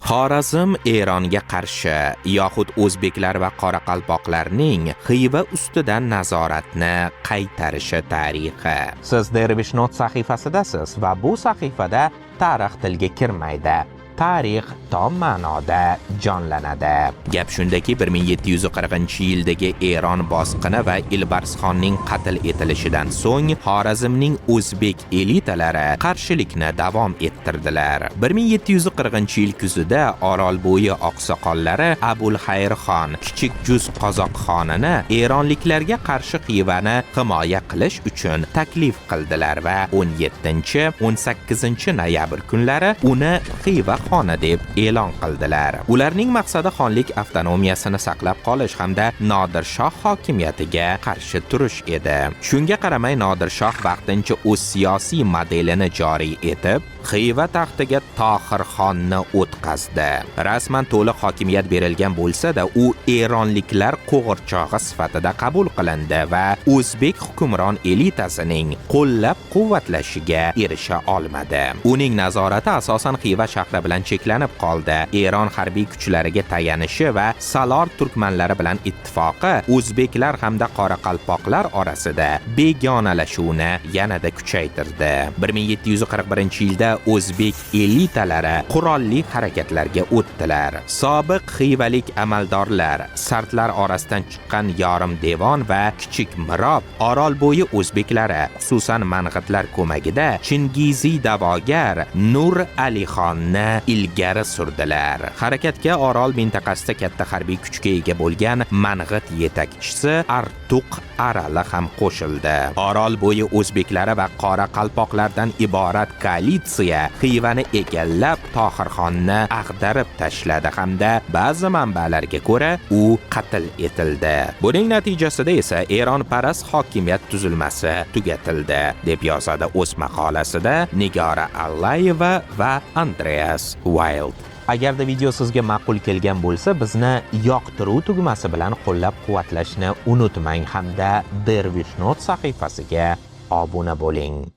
Xorazm Eronga qarshi yoxud o'zbeklar va qoraqalpoqlarning Xiva ustidan nazoratni qaytarishi tarixi. Siz Dervish Not sahifasidasiz va bu sahifada tarix tilga kirmaydi. Tarix tom ma'noda jonlanadi. Gap shundaki, 1740-yildagi Eron bosqini va Ilbarsxonning qatl etilishidan so'ng Xorazmning o'zbek elitalari qarshilikni davom ettirdilar. 1740-yil kuzida Orolbo'yi oqsoqollari Abulxayrxon Kichik Juz qozoq xonini eronliklarga qarshi Xivani himoya qilish uchun taklif qildilar va 17-18 noyabr kunlari uni Xiva xoni deb e'lon qildilar. Ularning maqsadi xonlik avtonomiyasini saqlab qolish hamda Nodir shoh hokimiyatiga qarshi turish edi. Shunga qaramay, Nodir shoh vaqtincha o'z siyosiy modelini joriy etib, Xiva taxtiga Tohir xonni o'tqazdi. Rasman to'liq hokimiyat berilgan bo'lsa-da, u eronliklar qo'g'irchog'i sifatida qabul qilindi va o'zbek hukmron elitasining qo'llab-quvvatlashiga erisha olmadi. Uning nazorati asosan Xiva shahri bilan cheklanib qoldi. Eron harbiy kuchlariga tayanishi va Salor turkmanlari bilan ittifoqi o'zbeklar hamda qoraqalpoqlar orasida begonalashuvni yanada kuchaytirdi. 1741-yilda o'zbek elitalari qurolli harakatlarga o'tdilar. Sobiq xivalik amaldorlar, sartlar orasidan chiqqan Yorim devon va Kichik Mirob Orolbo'yi o'zbeklari, xususan mang'itlar ko'magida Chingiziy da'vogar Nur Alixonni ilgari surdilar. Harakatga Orol mintaqasida katta harbiy kuchga ega bo'lgan mang'it yetakchisi Artuq Arali ham qo'shildi. Orolbo'yi o'zbeklari va qoraqalpoqlardan iborat koalitsiya Xivani egallab, Tohirxonni ag'darib tashladi hamda ba'zi manbalarga ko'ra, u qatl etildi. Buning natijasida esa Eronparast hokimiyat tuzilmasi tugatildi, deb yozadi o'z maqolasida Nigora Allayeva va Andreas Wild. Agarda video sizga ma'qul kelgan bo'lsa, bizni yoqtiruv tugmasi bilan qo'llab-quvvatlashni unutmang hamda Dervish Not sahifasiga obuna bo'ling.